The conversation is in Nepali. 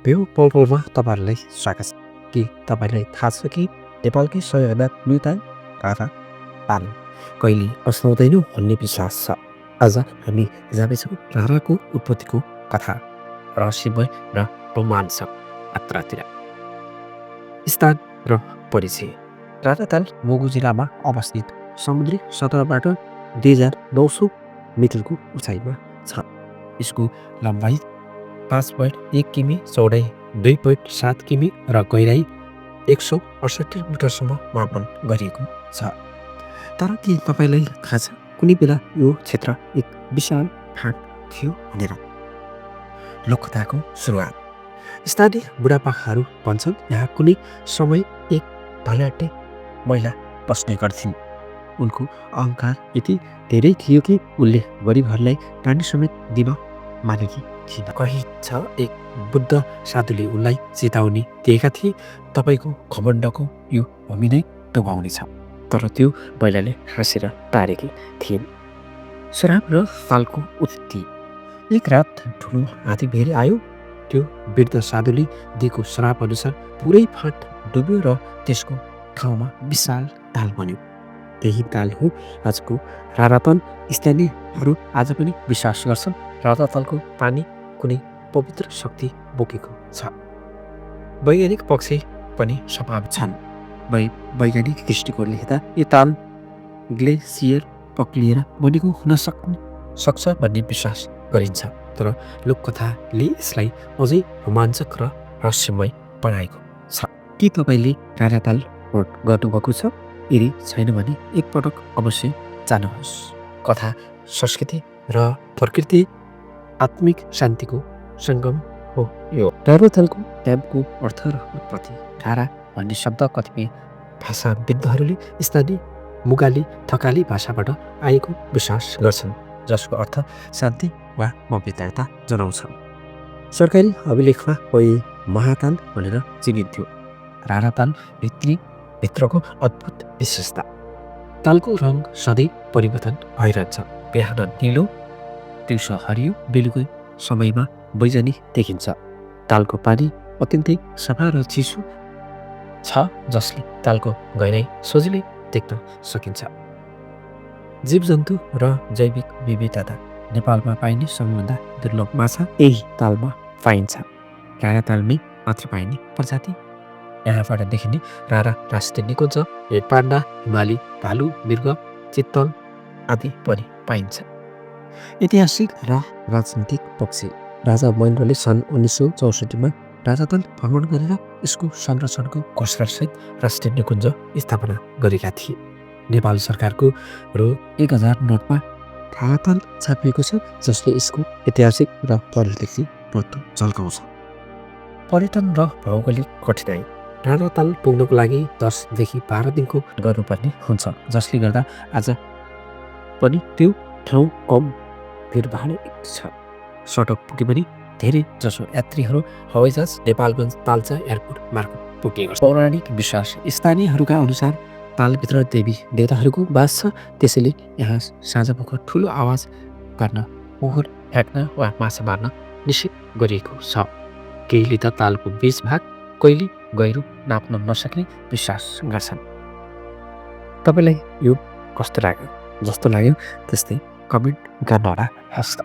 यो पलमा तपाईँहरूलाई स्वागत छ कि तपाईँलाई थाहा छ कि नेपालकै सबैभन्दा लुता कथा ताल कहिले अस्नाउँदैनौँ भन्ने विश्वास छ। आज हामी जाँदैछौँ राराको उत्पत्तिको कथा रहस्यमय र रोमाञ्चक यात्रातिर। स्थान र परिचय। राराताल मुगु जिल्लामा अवस्थित समुद्री सतहबाट 2900 मिटरको उचाइमा छ। यसको लम्बाइ 5.1 किमी, चौडाइ 2.7 किमी र गहिराई 168 मिटरसम्म मापन गरिएको छ। तर के तपाईँलाई थाहा छ कुनै बेला यो क्षेत्र एक विशाल फाँट थियो भनेर? लोककथाको सुरुवात। स्थानीय बुढापाकाहरू भन्छन् यहाँ कुनै समय एक धन्याटे महिला बस्ने गर्थिन्। उनको अहङ्कार यति धेरै थियो कि उनले गरिबहरूलाई पानी समेत दिन मानेकी थिइन्। कहिन्छ एक बुद्ध साधुले उनलाई चेतावनी दिएका थिए, तपाईँको घमण्डको यो भूमि नै डुबाउनेछ। तर त्यो महिलाले हाँसेर टारेकी थिइन्। श्राप र तालको उत्पत्ति। एक रात ठुलो हात्ती भेरी आयो। त्यो वृद्ध साधुले दिएको श्राप अनुसार पुरै फाँट डुब्यो र त्यसको ठाउँमा विशाल ताल बन्यो। त्यही ताल हो आजको राराताल। स्थानीयहरू आज पनि विश्वास गर्छन् रारातालको पानी कुनै पवित्र शक्ति बोकेको छ। वैज्ञानिक पक्ष पनि सम्भावित छन्। वैज्ञानिक दृष्टिकोणले हेर्दा यो ताल ग्लेसियर पक्लिएर बनेको हुन सक्छ भन्ने विश्वास गरिन्छ। तर लोककथाले यसलाई अझै रोमाञ्चक र रहस्यमय बनाएको छ। के तपाईँले राराताल भ्रमण गर्नुभएको छ? यदि छैन भने एकपटक अवश्य जानुहोस्। कथा, संस्कृति र प्रकृति आत्मिक शान्तिको सङ्गम हो यो। रारातालको नामको अर्थ र उत्पत्ति। रारा भन्ने शब्द कतिपय भाषाविद्हरूले स्थानीय मुगाली थकाली भाषाबाट आएको विश्वास गर्छन्, जसको अर्थ शान्ति वा भव्यता जनाउँछ। सरकारी अभिलेखमा कोही महाताल भनेर चिनिन्थ्यो। राराताल भित्रको अद्भुत विशेषता। तालको रङ सधैँ परिवर्तन भइरहन्छ। बिहान निलो, दिउँसो हरियो, बेलुकै समयमा बैजनी देखिन्छ। तालको पानी अत्यन्तै सफा र चिसो छ, जसले तालको गहिराई सजिलै देख्न सकिन्छ। जीवजन्तु र जैविक विविधता। नेपालमा पाइने सबैभन्दा दुर्लभ माछा यही तालमा पाइन्छ। रारातालमै मात्र पाइने प्रजाति। यहाँबाट देखिने रारा राष्ट्रिय निकुञ्ज, पाण्डा, हिमाली भालु, मृग, चित्तल आदि पनि पाइन्छ। ऐतिहासिक र राजनीतिक पक्ष। राजा महेन्द्रले सन् 1964मा राराताल भ्रमण गरेर यसको संरक्षणको घोषणासहित राष्ट्रिय निकुञ्ज स्थापना गरेका थिए। नेपाल सरकारको रु 1000 नोटमा राराताल छापिएको छ, जसले यसको ऐतिहासिक र पर्यटकीय महत्त्व झल्काउँछ। पर्यटन र भौगोलिक कठिनाइ। राराताल पुग्नको लागि 10 देखि 12 दिनको गर्नुपर्ने हुन्छ, जसले गर्दा आज पनि त्यो ठाउँ कम भिडभाड छ। सडक पुगे पनि धेरै जसो यात्रीहरू हवाईजहाज नेपालगञ्ज तालचा एयरपोर्ट मार्फत पुगेको छ। पौराणिक विश्वास। स्थानीयहरूका अनुसार तालभित्र देवी देवताहरूको वास छ, त्यसैले यहाँ साँझपख ठुलो आवाज गर्न, पोहोर फ्याँक्न वा माछा मार्न निषेध गरिएको छ। केहीले त तालको 20 भाग, कहिले गहिरो नाप्न नसक्ने विश्वास गर्छन्। तपाईँलाई यो कस्तो लाग्यो? जस्तो लाग्यो त्यस्तै कमेन्ट गर्नुहोला। हस्त।